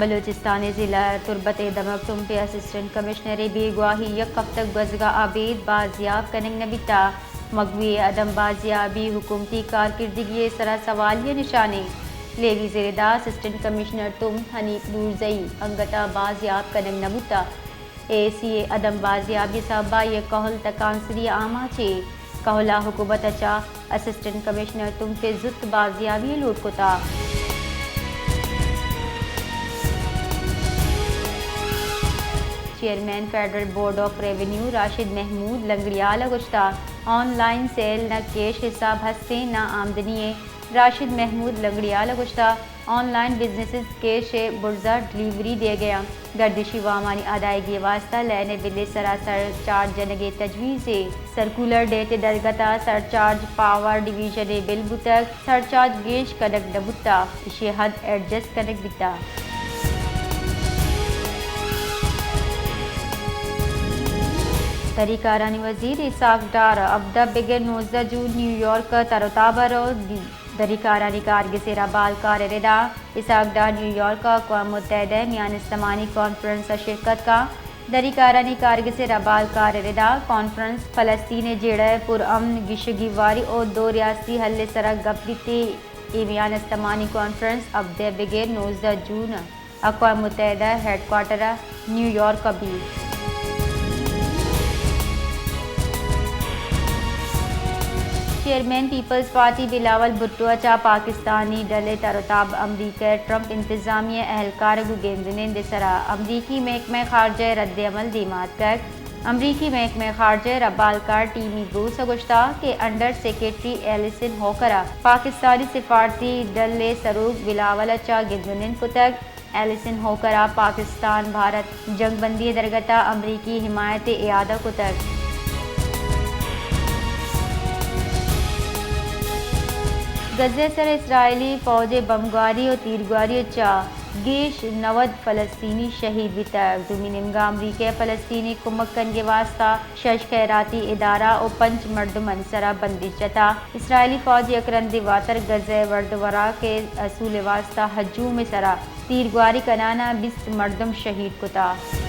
بلوچستان ءِ ضلع تربت ءِ دمگ تمپ ءِ اسسٹنٹ کمشنر ءِ بیگواہی یک ہفتگ گوزگ ءَ ابید بازیاب کنگ نہ بیتگ۔ مگوی ءِ عدم بازیابی حکومتی کارکردگی ءِ سرا سوالیہ نشانے۔ لیویز ءِ ردا اسسٹنٹ کمشنر تمپ حنیف نورزئی انگت ءَ بازیاب کنگ نہ بوتگ۔ اے سی ءِ عدم بازیابی ءِ سبب ءَ یک کہول تکانسری ءِ آماچ اِنت۔ کہول ءَ حکومت ءَ چہ اسسٹنٹ کمشنر تمپ ءِ زوت بازیابی ءِ لوٹ کتگ۔ Chairman federal board of revenue Rashid Mahmood Langrial ءَ گوشتگ، آن لائن سیل نہ کیش حساب ہست اِنت نہ آمدنی اِنت۔ راشد محمود لنگڑیال ءَ گوشتگ، آن لائن بزنسز کیش ءِ برز ءَ ڈیلیوری دیگ ءَ اَنت۔ گردشی وامانی ادائیگی ءِ واستہ لین ءِ بل ءِ سرا سرچارج جنگ ءِ تجویز اِنت۔ سرکولر ڈیٹ ءِ درگت ءَ سرچارج پاور ڈویژن ءِ بل بوتگ، سرچارج گیش کنگ نہ بوتگ، ایشی ءِ حد ایڈجسٹ کنگ بیتگ۔ دری کارانی وزیر اسحاق ڈار ہبدہ بگر نوزدہ جون نیویارک ءَ تر ءُ تاب ءَ روت۔ دری کارانی کارگس ءِ ربالکار ءِ ردا اسحاق ڈار نیویارک ءَ اقوام متحدہ ءِ میان استمانی کانفرنس ءَ شرکت کنت۔ دری کارانی کارگس ءِ ربالکار ءِ ردا کانفرنس فلسطین ءِ جیڑہ ءِ پرامن گیش ءُ گیواری ءُ دو ریاستی حل ءِ سرا گپ بیت۔ اے میان استمانی کانفرنس ہبدہ بگر نوزدہ جون اقوام متحدہ ءِ ہیڈ کوارٹر ءَ نیویارک ءَ بیت۔ چیئرمین پیپلز پارٹی بلاول بھٹو ءَ چہ پاکستانی ڈل ءِ تر ءُ تاب، امریکہ ءِ ٹرمپ انتظامیہ ءِ اہلکار ءَ گوں گند ءُ نند ءِ سرا امریکی محکمہ خارجہ ءِ رد عمل دیما اتکگ۔ امریکی محکمہ خارجہ ءِ ربالکار ٹیمی بروس ءَ گوشتگ کہ انڈر سیکرٹری ایلیسن ہوکر ءَ پاکستانی سفارتی ڈل ءِ سروک بلاول ءَ چہ گند ءُ نند کتگ۔ ایلیسن ہوکر ءَ پاکستان بھارت جنگ بندی ءِ درگت ءَ امریکی حمایت ءِ اعادہ کتگ۔ غزہ ءِ سر اسرائیلی فوج ءِ بمبگواری ءُ تیرگواری ءَ چہ گیش نود فلسطینی شہید بیتگ۔ دومی نیمگ ءَ امریکہ ءِ فلسطینی کمک کنگ ءِ واستہ شش خیراتی ادارہ ءُ پنچ مردمانی سرا بندش جتگ۔ اسرائیلی فوج یک رندے واتر غزہ ءِ ورد ءُ وراک ءِ حصول ءِ واستہ ہجوم ءِ سرا تیرگواری کنان ءَ بیست مردم شہید کتگ۔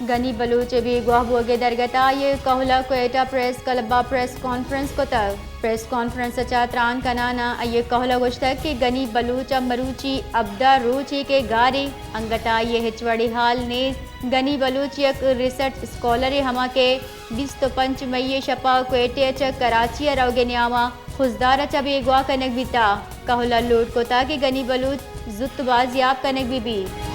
گنی بلوچ ءِ بیگواہ بوگ ءِ درگت ءَ آئی ءِ کہول ءَ کوئٹہ پریس کلب ءَ پریس کانفرنس کتگ۔ پریس کانفرنس ءَ چہ تران کنان ءَ آئی ءِ کہول ءَ گوشتگ کہ گنی بلوچ ءَ مروچی ہبدہ روچ ایں کہ گار ایں، انگت ءَ آئی ءِ ہچ وڑیں ہال نیست۔ گنی بلوچ یک ریسرچ اسکالرے ہما کہ بیست ءُ پنچ مئی ءِ شپ ءَ کوئٹہ ءَ چہ کراچی ءَ روگ ءِ نیام ءَ خضدار ءَ چہ بیگواہ کنگ بیتگ۔ کہول ءَ لوٹ کتگ کہ گنی بلوچ زوت بازیاب کنگ بہ بیت۔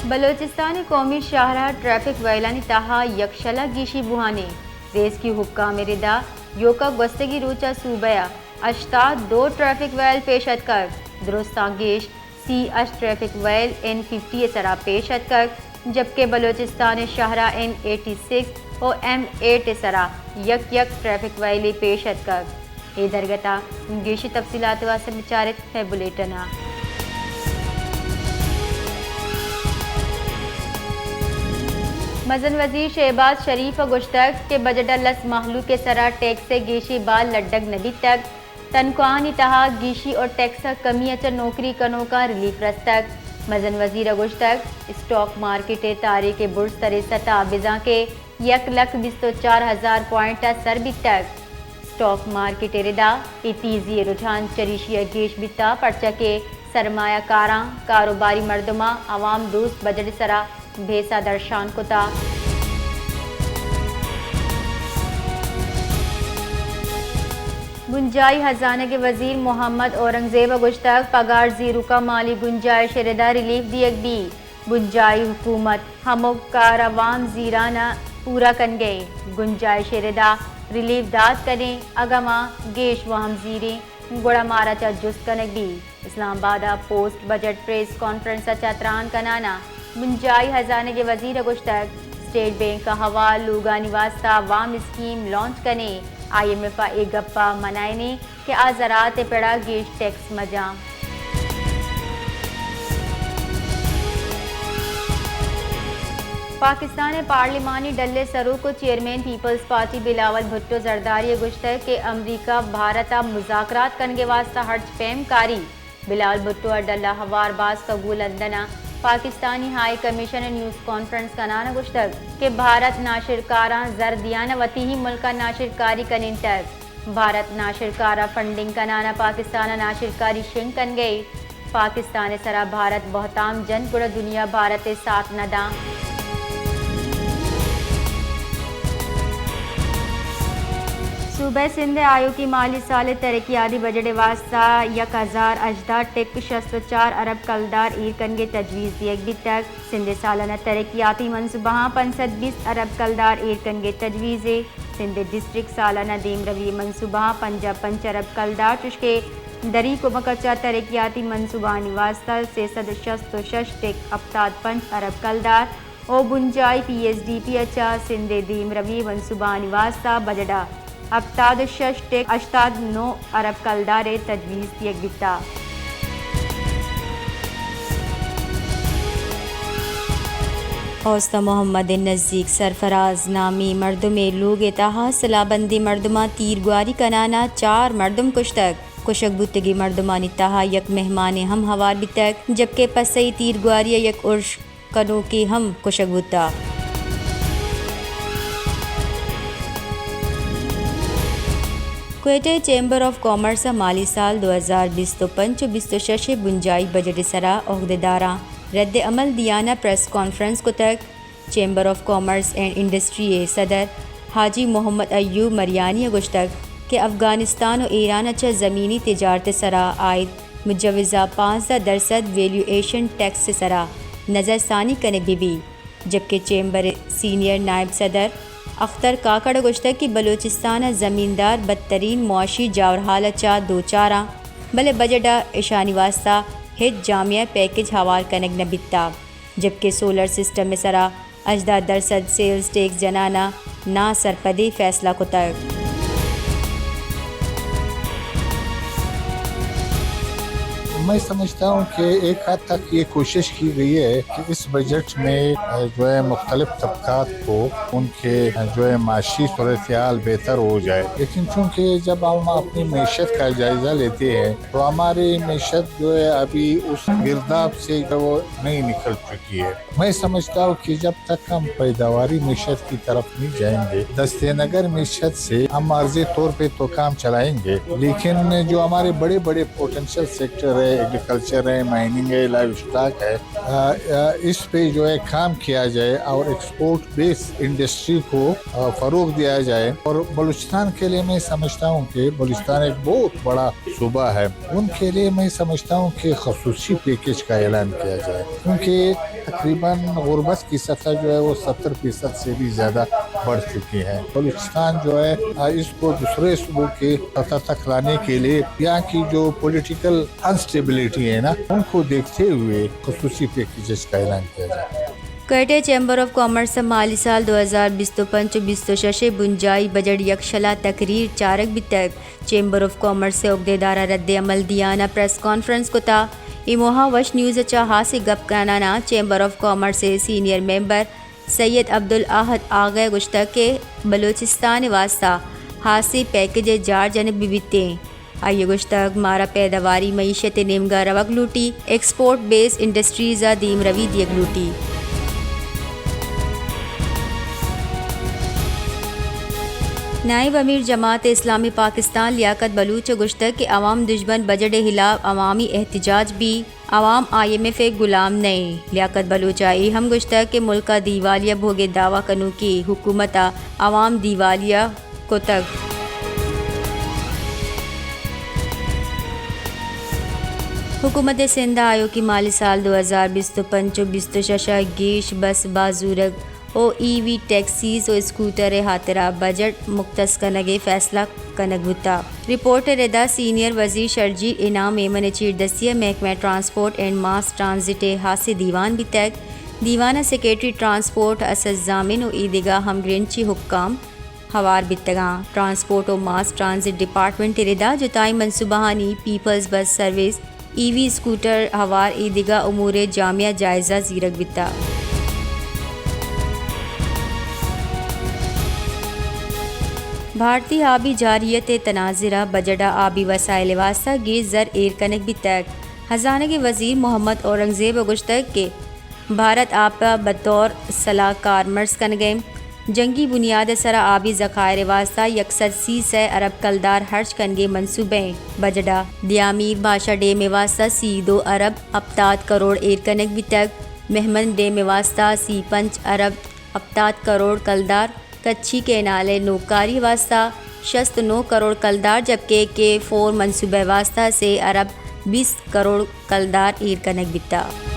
بلوچستان ءِ قومی شاہراہ ٹریفک ویلانی تہا یکشل ءَ گیشی بوہان ایں۔ ریسکیو حکام ءِ ردا ایوک ءَ گوستگیں روچ ءَ صوبہ ءِ ہشتاد دو ٹریفک ویل پیش اتکگ۔ درستاں گیش سی اش ٹریفک ویل این ففٹی ءِ سرا پیش اتکگ، جبکہ بلوچستان ءِ شاہراہ این ایٹی سکس ءُ ایم ایٹ ءِ سرا یک یک ٹریفک ویلے پیش اتکگ۔ اے درگت ءَ گیشیں تفصیلات ءِ واستہ بچار ات مئے بلیٹن ءَ۔ مزن وزیر شہباز شریف ءَ گوشتگ کہ بجٹ ءَ لس مہلوک ءِ سرا ٹیکس ءِ گیشیں بار لڈگ نہ بیتگ۔ تنخواہانی تہا گیشی ءُ ٹیکس ءِ کمی ءَ چہ نوکری کنوکاں ریلیف رستگ۔ مزن وزیر ءَ گوشتگ، اسٹاک مارکیٹ ءِ تاریخ ءِ برزتریں سطح بزاں کہ یک لکھ بیست ءُ چار ہزار پوائنٹ ءَ سر بیتگ۔ اسٹاک مارکیٹ ءِ ردا اے تیزی ءِ رجحان چریشی ءَ گیش بیتگ، پرچا کہ سرمایہ کاراں، کاروباری مردماں، عوام دوست بجٹ ءِ سرا بھیسہ درشان کتگ۔ بنجاہی ہزانگ ءِ وزیر محمد اورنگزیب ءَ گوشتگ، پگار زیروکاں مالی گنجائش ءِ ردا ریلیف دیگ بیت۔ بنجاہی حکومت ہمک کار ءَ وام زیران ءَ پورا کنگ ءَ ایں۔ گنجائش ءِ ردا ریلیف دات کنیں، اگاں ما گیش وام زیریں، گڑا مارا چہ جست کنگ بیت۔ اسلام آباد ءَ پوسٹ بجٹ پریس کانفرنس ءَ چہ تران کنان ءَ بنجاہی ہزانگ ءِ وزیر ءَ گوشتگ، اسٹیٹ بینک ءَ ہوار لوگانی واستہ وام اسکیم لانچ کنیں، آئی ایم ایف ءَ اے گپ ءَ منائینیں کہ آ زراعت ءِ پڑ ءَ گیش ٹیکس مہ جاں۔ پاکستان ءِ پارلیمانی ڈل ءِ سروک ءُ چیئرمین پیپلز پارٹی بلاول بھٹو زرداری ءَ گوشتگ کہ امریکہ بھارت ءَ مذاکرات کنگ ءِ واستہ ہرچ پیم کاری۔ بلاول بھٹو ءِ ڈل ءَ ہوار باسک ءَ گوں لندن ءَ پاکستانی ہائی کمیشن ءَ نیوز کانفرنس کنان ءَ گوشتگ کہ بھارت ناشرکاراں زر دیان ءَ وتی ہی ملک ءَ ناشرکاری کنینتگ۔ بھارت ناشرکار ءَ فنڈنگ کنان ءَ پاکستان ءَ ناشرکاری شنگ کنگ ءَ اِنت۔ پاکستان ءِ سرا بھارت بہتام جنت گڑا دنیا بھارت ءِ ساتھ نہ داں۔ صوبہ سندھ ءِ آیوکیں مالی سال ءِ ترقیاتی بجٹ ءِ واستہ یک ہزار ہژدہ ٹک شست ءُ چار ارب کلدار ایر کنگ ءِ تجویز دیگ بیتگ۔ سندھ ءِ سالانہ ترقیاتی منصوبہاں پنچ سد بیست ارب کلدار ایر کنگ ءِ تجویزے۔ سندھ ءِ ڈسٹرکٹ سالانہ دیمروی منصوبہاں پنجاہ پنچ ارب کلدار، چوشکہ دری کمک ءَ چہ ترقیاتی منصوبہانی واستہ سئے سد ءُ شست ءُ شش ٹک ہپتاد پنچ ارب کلدار ءُ بنجاہی پی ایس ڈی پی ءَ چہ سندھ ءِ دیمروی منصوبہانی واستہ بجٹ ءَ ہپتاد ءُ شش ٹک ہشتاد نو ارب کلدار ءِ تجویز دیگ بیتگ۔ اوست محمد ءِ نزیک سرفراز نامی مردمے لوگ ءِ تہا سلاہ بندیں مردماں تیرگواری کنان ءَ چار مردم کشتگ۔ کشگ بوتگیں مردمانی تہا یک مہمانے ہم ہوار بیتگ، جبکہ پسئی تیرگواری ءَ یک ارش کنوکے ہم کشگ بوتگ۔ کوئٹہ ءِ چیمبر آف کامرس ءَ مالی سال دو ہزار بیست ءُ پنچ ءُ بیست ءُ شش ءِ بنجاہی بجٹ ءِ سرا عہدیداراں رد عمل دیان ءَ پریس کانفرنس کتگ۔ Chamber of commerce and industry ءِ صدر حاجی محمد ایوب مریانی ءَ گوشتگ کہ افغانستان ءُ ایران ءَ چہ زمینی تجارت ءِ سرا عائد مجوزہ پانزدہ درسد ویلیو ایشن ٹیکس ءِ سرا نظر ثانی کنگ بہ بیت، جبکہ چیمبر ءِ سینئر نائب صدر اختر کاکڑ ءَ گوشتگ کہ بلوچستان ءِ زمیندار بدترین معاشی جاورحال ءَ چہ دوچاراں، بلے بجٹ ءَ اشانی واستہ ہچ جامع پیکج ہوار کنگ نہ بیتگ، جبکہ سولر سسٹم ءِ سرا ہژدہ درسد سیلز ٹیکس جنان ءَ ناسرپدیں فیصلہ کتگ۔ میں سمجھتا ہوں کہ ایک حد تک یہ کوشش کی گئی ہے کہ اس بجٹ میں، جو ہے، مختلف طبقات کو ان کے، جو ہے، معاشی صورتحال بہتر ہو جائے، لیکن چونکہ جب ہم اپنی معیشت کا جائزہ لیتے ہیں تو ہماری معیشت جو ہے ابھی اس گرداب سے جو ہے وہ نہیں نکل چکی ہے۔ میں سمجھتا ہوں کہ جب تک ہم پیداواری معیشت کی طرف نہیں جائیں گے، دست نگر معیشت سے ہم عارضی طور پہ تو کام چلائیں گے، لیکن جو ہمارے بڑے بڑے پوٹینشل سیکٹر ہے، ایگریکلچر ہے، مائننگ ہے، لائیو اسٹاک ہے، آ، آ، اس پہ جو ہے کام کیا جائے اور ایکسپورٹ بیس انڈسٹری کو، آ، فروغ دیا جائے۔ اور بلوچستان کے لیے میں سمجھتا ہوں کہ بلوچستان ایک بہت بڑا صوبہ ہے، ان کے لیے میں سمجھتا ہوں کہ خصوصی پیکج کا اعلان کیا جائے، کیونکہ تقریباً غربت کی سطح جو ہے وہ ستر فیصد سے بھی زیادہ بڑھ چکی ہے۔ بلوچستان جو ہے، آ، اس کو دوسرے صوبوں کی سطح تک لانے کے لیے یہاں کی جو پولیٹیکل انسٹیبلٹی ہے نا، ان کو دیکھتے ہوئے خصوصی پیکجز کا اعلان کیا جائے۔ کوئٹہ چیمبر آف کامرس ءَ مالی سال دو ہزار بیست ءُ پنچ ءُ بیست ءُ شش ءِ بنجاہی بجٹ یکشلا تقریر چارگ بیتگ۔ چیمبر آف کامرس ءِ عہدیداراں رد عمل دیان ءَ پریس کانفرنس کتگ۔ اے موہ ءَ وش نیوز ءَ چہ ہاسیں گپ کنان ءَ چیمبر آف کامرس ءِ سینئر ممبر سید عبدالاحد آغا ءَ گوشتگ کہ بلوچستان ءِ واستہ ہاسیں پیکج ءِ جار جنگ بہ بیتیں۔ آئی ءَ گوشتگ، مارا پیداواری معیشت ءِ نیمگ ءَ روگ لوٹی، ایکسپورٹ بیس انڈسٹریز ءَ دیمروی دیگ لوٹی۔ نائب امیر جماعت اسلامی پاکستان لیاقت بلوچ ءَ گوشتگ کہ عوام دژمن بجٹ ءِ ہلاپ عوامی احتجاج بی، عوام آئی ایم ایف ءِ گلام نہ ایں۔ لیاقت بلوچ ءَ اے ہم گوشتگ کہ ملک ءَ دیوالیہ بوگ ءِ دعوی کنوکیں حکومت ءَ عوام دیوالیہ کتگ۔ حکومت سندھ ءَ آیوکیں مالی سال دو ہزار بیست ءُ پنچ ءُ بیست ءُ شش ءَ گیش بس بازورگ ءُ ای وی ٹیکسیز ءُ اسکوٹر ءِ ہاترا بجٹ مختص کنگ ءِ فیصلہ کنگ بوتگ۔ رپورٹ ءِ ردا سینئر وزیر شرجیل انعام ایمن ءِ چیردستی ءَ محکمہ ٹرانسپورٹ اینڈ ماس ٹرانزٹ ءِ ہاسیں دیوان بیتگ۔ دیوان ءَ سیکرٹری ٹرانسپورٹ اسد ضامن ءُ ایدگہ ہمگرنچیں حکام ہوار بیتگاں۔ ٹرانسپورٹ ءُ ماس ٹرانزٹ ڈیپارٹمنٹ ءِ ردا جتائیں منصوبہانی پیپلز بس سروس، ای وی اسکوٹر ہوار ایدگہ امور ءِ جامع جائزہ زیرگ بیتگ۔ بھارتی آبی جارحیت ءِ تناظر ءَ بجٹ ءَ آبی وسائل ءِ واستہ گیش زر ایر کنگ بیتگ۔ ہزانگ ءِ وزیر محمد اورنگزیب ءَ گوشتگ کہ بھارت آپ ءَ بطور سلاہ کار مرز کنگ ءَ جنگی بنیاد ءِ سرا آبی ذخائر ءِ واستہ یک سد سی سئے ارب کلدار ہرچ کنگ ءِ منصوبہ ایں۔ بجٹ ءَ دیامیر بھاشا ڈیم ءِ واستہ سی دو ارب ہپتاد کروڑ ایر کنگ بیتگ، مہمند ڈیم ءِ واستہ سی پنچ ارب ہپتاد کروڑ کلدار، کچھی کینال ءِ نوکاری ءِ واستہ شست نو کروڑ کلدار، جبکہ کے فور منصوبہ ءِ واستہ سے ارب بیست کروڑ کلدار ایر کنگ بیتگ۔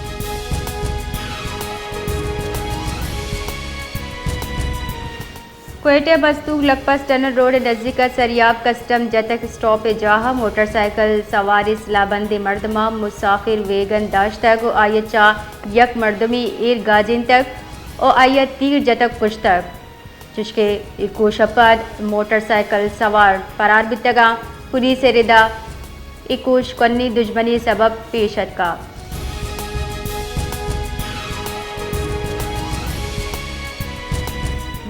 کوئٹہ ءِ بستوک لکپس ٹنل روڈ ءِ نزیک ءَ سریاب کسٹم جتک اسٹاپ ءِ جاہ ءَ موٹر سائیکل سوارے سلاہ بندیں مردماں مسافر ویگن داشتگ ءُ آئی ءَ چہ یک مردمے ایر گاجینتگ ءُ آئی ءَ تیر جتگ کشتگ۔ چشکہ ایکوش ءَ پد موٹر سائیکل سوار فرار بیتگ ءُ پولیس ءِ رد ءَ ایکوش کنی دژمنی سبب پیش اتکگ۔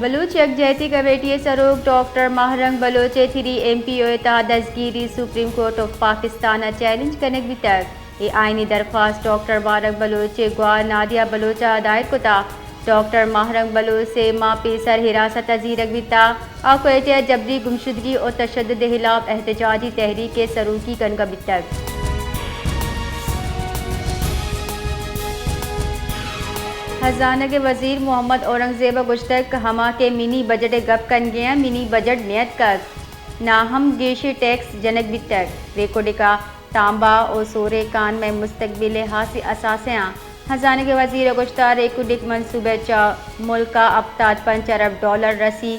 بلوچ یکجہتی کمیٹی ءِ سروک ڈاکٹر ماہ رنگ بلوچ ءِ تھری ایم پی او ءِ تہا دزگیری سپریم کورٹ آف پاکستان ءَ چیلنج کنگ بیتگ۔ اے آئینی درخواست ڈاکٹر ماہ رنگ بلوچ ءِ گوار نادیہ بلوچ ءَ دائر کتگ۔ ڈاکٹر ماہ رنگ بلوچ سے ماہ پیسر حراست ءَ زیرگ بیتگ۔ آ کوئٹہ ءَ جبری گمشدگی ءُ تشدد ءِ ہلاپ احتجاجی تحریک ءِ سروکی کنگ ءَ بیتگ۔ ہزانگ ءِ وزیر محمد اورنگزیب ءَ گوشتگ کہ ہما کہ منی بجٹ ءِ گپ کنگ ءَ اَنت، منی بجٹ نیتکگ، ناں ہم گیشیں ٹیکس جنگ بیتگ۔ ریکوڈک ءِ تانبہ ءُ سوریں کان مئے مستقبل ءِ ہاسیں اثاثہ آں۔ ہزانگ ءِ وزیر ءَ گوشتگ، ریکوڈک منصوبہ ءَ چہ ملک ءَ ہپتاد پنچ ارب ڈالر رسی۔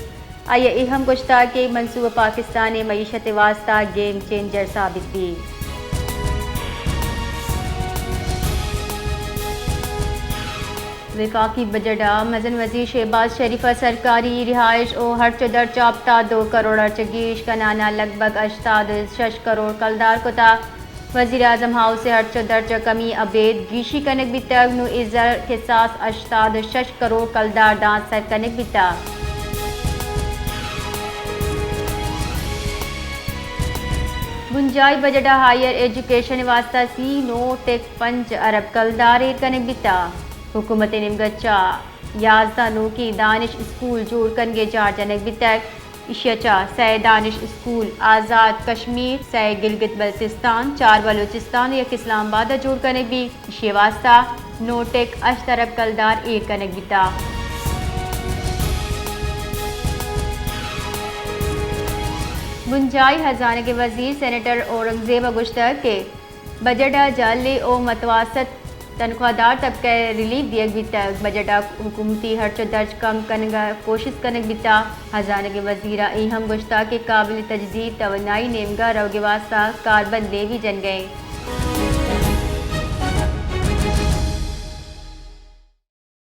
آئی ءَ اے ہم گوشتگ کہ اے منصوبہ پاکستان ءِ معیشت ءِ واستہ گیم چینجر ثابت بیت۔ وفاقی بجٹ ءَ مزن وزیر شہباز شریف ءَ سرکاری رہائش ءُ ہرچ ءُ درچ ءَ ہپتاد دو کروڑ ءَ چہ گیش کنان ءَ لگ بھگ ہشتاد ءُ شش کروڑ کلدار کتگ۔ وزیر اعظم ہاؤس ءِ ہرچ ءُ درچ ءَ کمی ابید گیشی کنگ بیتگ، نوں اے زر کساس ہشتاد ءُ شش کروڑ کلدار داں سر کنگ بیتگ۔ بنجاہی بجٹ ءَ ہائیر ایجوکیشن ءِ واستہ سی نو ٹک پنچ ارب کلدار ایر کنگ بیتگ۔ حکومت ءِ نیمگ ءَ چہ یازدہ نوکیں دانش اسکول جوڑ کنگ ءِ جار جنگ بیتگ۔ ایشی ءَ چہ سئے دانش اسکول آزاد کشمیر، سئے گلگت بلتستان، چار بلوچستان ءُ یک اسلام آباد ءَ جوڑ کنگ بیت۔ ایشی ءِ واستہ نو ٹک ہشت ارب کلدار ایر کنگ بیتگ۔ بنجاہی ہزانگ ءِ وزیر سینیٹر اورنگزیب ءَ گوشتگ کہ بجٹ ءَ جعلی ءُ متوسط تنخواہ دار طبقہ ءَ ریلیف دیگ بیتگ۔ بجٹ ءَ حکومتی ہرچ ءُ درچ کم کنگ ءِ کوشست کنگ بیتگ۔ ہزانگ ءِ وزیر ءَ اے ہم گوشتگ کہ قابل تجدید توانائی نیمگ ءَ روگ ءِ واستہ کاربند لیوی جنگ ءَ اِنت۔